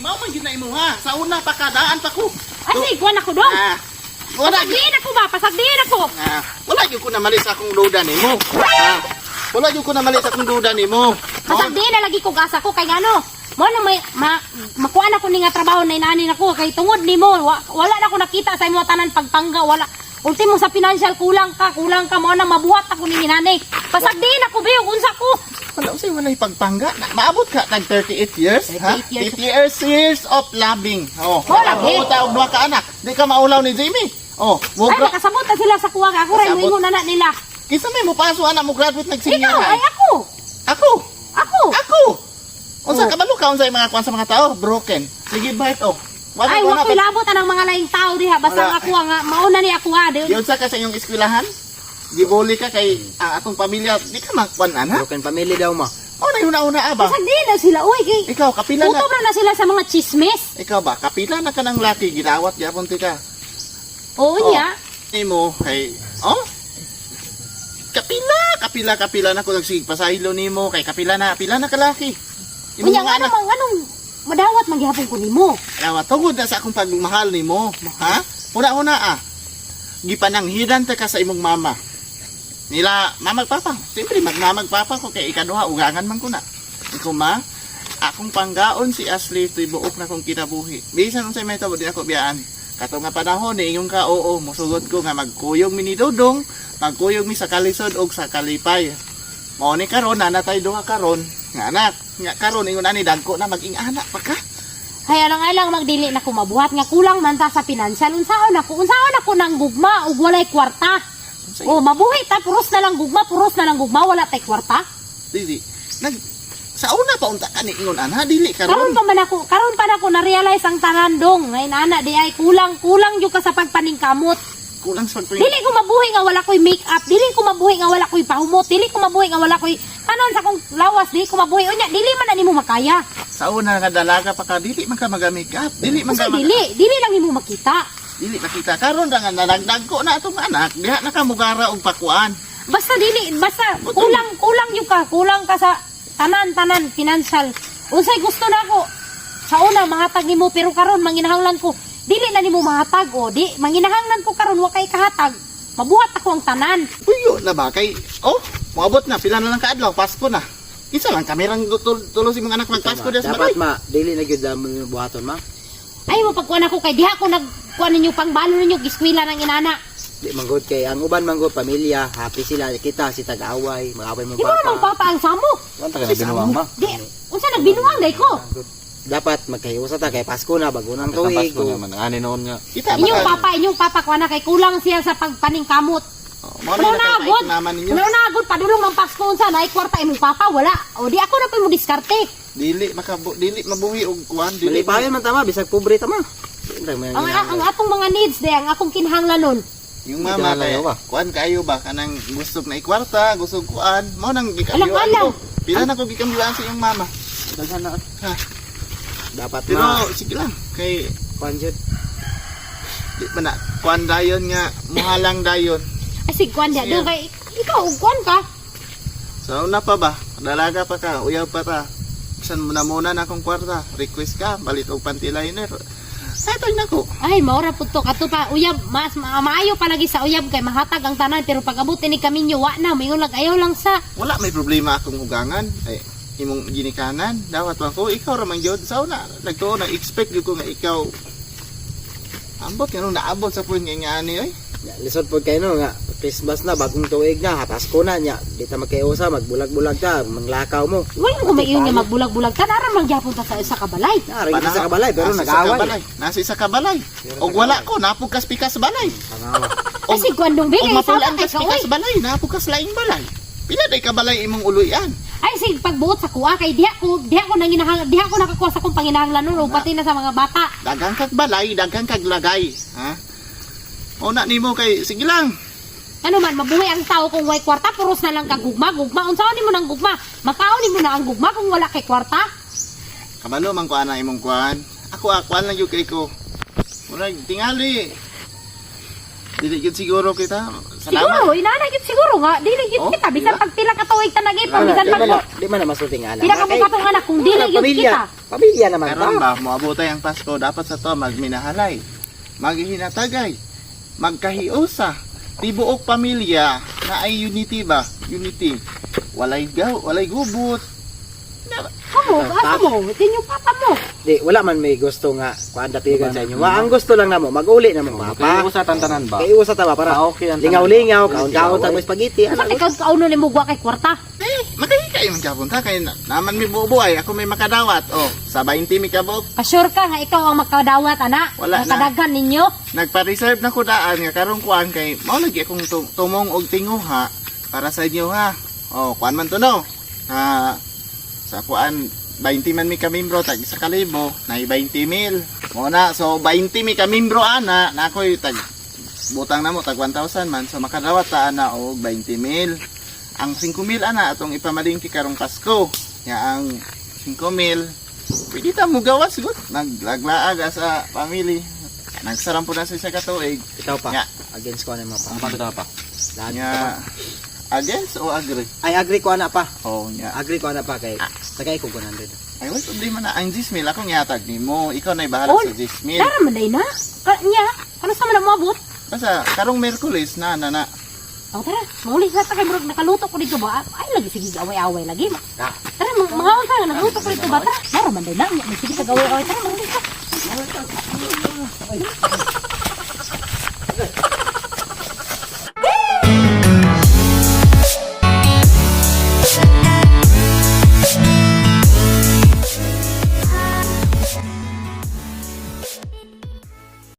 Mao man gyud na imuha. Sa una pa kadaan pa ko. Ay, sige, kuwan ako dong. Ah, wala gyud. Pasagdiin ako ba? Pasagdiin ako. Ah, wala gyud ko na mali sa akong duda nimo. Ah, wala gyud ko na mali sa akong duda nimo. Pasagdiin na lagi kog asa ko kay ngano. Mo na may makuan ako ni nga trabaho na inaani nako kay tungod nimo wala na ako nakita sa imo tanan pagpangga, wala. Ultimo sa financial kulang ka, mo na mabuhat ako ni inani. Pasagdiin ako be ug unsa ko. Wala usay walay pagpangga. Na, maabot ka tag 38 years, ha? 38 years. 50 years, years of loving. Oh. Oh, lagi. Oo, ta og duha ka anak. Di ka maulaw ni Jamie. Oh, mo Ay, nakasabot na sila sa kuwa ako ray Kasabot. moingon na nila. Kinsa may mopaso anak mo graduate nag senior Ikaw ay high? ako. Ako. Ako. Ako. Unsa Oh. kabalo ka unsa mga kuan sa mga tao? Broken. Sige bite oh. Wala Ay, ko wa na. ko'y labot anang mga laing tao diha basta Wala. ang ako nga mauna ni ako ha. Yun sa ka sa inyong eskwelahan? Gibuli ka kay ang atong pamilya, di ka magkuan ana. Broken family daw ma. Oh, na una ba? Pasagdiin na sila oy kay Ikaw kapila na. Utob na na sila sa mga chismis. Ikaw ba kapila na ka ng laki gidawat gyapon ti ka. Oo Oh. niya. Nimo kay oh kapila kapila kapila na ko nagsige pasaylo nimo kay kapila na pila na kalaki. Imong Unya mga nga anak namang anong madawat man gihapon ko nimo. Awa, tungod na sa akong pagmahal nimo, ha? Una-una ah. Gipananghidan ta ka sa imong mama. Nila, mamag papa. Siyempre, magmamag papa ko kay ikaduha, ugangan man ko na. Ikaw ma, akong panggaon si Ashley to'y buok na kong kinabuhi. Bisan unsay may tabo di ako biyaan. Kato nga panahon ni ingon ka oo, mosugot ko nga magkuyog mi ni Dodong, magkuyog mi sa kalisod og sa kalipay. Mao ni karon nanatay duha karon nga anak, nga karon ingon ani dagko na mag-ing-anak pa ka. Hay alang alang magdili na ko mabuhat nga kulang man ta sa pinansyal. Unsaon ako nang gugma ug walay kwarta. Unsay Oh, mabuhi ta puros na lang gugma, puros na lang gugma, wala tay kwarta. Dili. Nag sa una pa unta ka ni ingon ana dili Karon karon. pa man ako, karon pa nako na-realize ang tanan dong. Ngayon ana di ay kulang kulang jud ka sa pagpaningkamot. Kulang sa pagping. Dili ko mabuhi nga wala ko'y make-up, dili ko mabuhi nga wala ko'y pahumot, dili ko mabuhi nga wala ko'y tanan sa akong lawas, dili ko mabuhi. Unya, dili man na nimo makaya. Sa una nga dalaga pa ka dili man ka maga-make up. Dili man Kasi ka mag- dili, dili lang nimo makita. Dili makita karon ra nga nalagdag ko na atong anak diha na ka mugara og pakuan. Basta dili, basta kulang kulang yung ka, kulang ka sa tanan tanan financial. Unsay gusto na ako sa una mahatag nimo pero karon manginahanglan ko dili na nimo mahatag o di manginahanglan ko karon wa kay kahatag. Mabuhat ako ang tanan. Puyo na ba kay oh moabot na pila na lang kaadlaw Pasko na. Isa lang kami rang tulo si mga anak magpasko diha sa Dapat balay. ma, dili na gyud mo yung buhaton ma. Ay mo pagkuan ako kay diha ko nagkuan ninyo pangbalo ninyo giskwela ng inana. Di man gud kay ang uban man gud pamilya, happy sila kita si tag-away, mag-away mo Di mo naman papa. papa ang samo. Wala ka na binuang ma. Di unsa nagbinuang day ko. Dapat magkahiusa ta kay Pasko na bago nang Ang tuig. Pasko naman ani noon nga. Kita Inyong papa, inyong papa kuan na kay kulang siya sa pagpaningkamot. Oh, mo na Wala na agad. mama ninyo. Wala na agad. Padulong ng Pasko unsa na kwarta imong papa wala. O di ako na pa mo diskarte. Dili makabo dili mabuhi og kuan dili. Malipayon man tama bisag pobre ta ma. Di man Ang ang atong mga needs de ang akong kinahanglanon. Yung mama Hindi kay ka ba? kuan kayo ba kanang gusto na ikwarta, gusto kuan, mao nang gikambyuan Alang-alang. ko. Pila na ko gikambyuan sa iyong mama. Daghan na. Ha. Dapat Pero ma, sige lang kay kuan jud. di ba na kuan dayon nga muhalang dayon. Ay sig kwan dia Siya. do kay ikaw og kwan ka. Sa una pa ba, dalaga pa ka, uyaw pa ta. Bisan mo na muna na akong kwarta, request ka, balit og panty liner. Ay na ko. Ay maura pud to kato pa uyab mas maayo palagi sa uyab kay mahatag ang tanan pero pag abot ini kami nyo wa na mayon lang ayaw lang sa Wala may problema akong ugangan. Ay, imong ginikanan, dawat man ko, ikaw ra man gyud. Sa una, nagtuo na expect gyud ko nga ikaw. Ambot nga nung naabot sa point nga nga ani oy. Ya, lisod pod kayo no nga Christmas na bagong tuig na, ha, Pasko na nya. Di ta magkaiusa, magbulag-bulag ka, manglakaw mo. Wala mo kumayon nga magbulag-bulag ka nara man gyapon ta sa isa ka balay. Nari kita sa kabalay pero Nasa isa nag-away. kabalay. Nasa isa kabalay. Og wala ko, napugkas pikas balay. Pangawa. Ay sig kwan dong Og bi kay sama mapulan kay kas ka oy. pikas balay, napugkas laing balay. Pila day kabalay imong uluyan? Ay sig pagbuot sa kuha kay diha ko nanginahang diha ko nakakuha sa akong panginahanglanon ug pati na sa mga bata. Daghang kag balay, daghang kag lagay, ha? Una nimo kay sige lang. Ano man, mabuhay ang tao kung way kwarta, puros na lang kag gugma, gugma. Unsaon nimo nang gugma? Makaon nimo na ang gugma kung wala kay kwarta? Kabalo man ko ana imong kuan. Ako akuan lang gyud kay ko. Murag tingali. Dili gyud siguro kita Salamat. Siguro, inana gyud siguro nga dili gyud Oh, kita bisan diba? pag pila ka tuig ta nag-ipon, Wala, bisan di pag man na, di man na masulti nga ana. pila ka buka tong anak kung dili gyud Pamilya, kita. pamilya naman ta. Karon ba, moabotay ang Pasko, dapat sa to magminahalay, maghinatagay, magkahiusa, tibuok pamilya, na ay unity ba? Unity. Walay gaw, walay gubot. Kamo, asa mo? Tinyo papa mo. Di, wala man may gusto nga kuan dapigan sa inyo. Wa, ang gusto lang namo, mag-uli na mo Kaya papa. usa tantanan ba? Kay usa ta ba para Ah, okay ang tanan. lingaw-lingaw, kaon-kaon ta mo spaghetti. Sa Ana, ikaw kauno nimo gwa kay kwarta. Eh, makahikay man kapon ta kay naman mi buo ay ako may makadawat. Oh, sa 20 mi kabok. Kasure ka nga ikaw ang makadawat ana. Wala Ang na. kadaghan ninyo. Nagpa-reserve na ko daan nga karong kuan kay mao lagi akong tumong og tinguha para sa inyo ha. Oh, kuan man to no. Ha, sa kuan 20 man mi ka membro tag isa ka libo, nay 20 mil. Mo na, so 20 mi ka membro ana, na ako'y tag butang na mo tag 1,000 man, so makadawat ta ana og 20 mil. Ang 5 mil ana atong ipamalingki karong Pasko. Ya ang 5 mil pwede ta mo gawas gud naglaglaag sa family. Nagsaram po na sa isa ka tuig. Ikaw pa. Nga. Against ko ana mo pa. Ang pagkita pa. Lahat Nya ka pa. against o agree? Ay, agree ko ana pa. Oh, nya. Agree ko ana pa kay tagay ko 100. Ay, wala problema na. Ang 10 mil akong ihatag nimo. Ikaw na bahala Oh, sa 10 mil. Dara man day na. Ka niya, ano sa man ang moabot? Basta karong Merkulis na na na. Oh, tara, mauli sa ta kay murag nakaluto ko dito ba? Ay lagi sige away-away lagi. Ah. Tara, mga unsa nga nagluto ko dito ba? Tara, dara man day na. Nya, Sige kag away-away tara, mauli ta.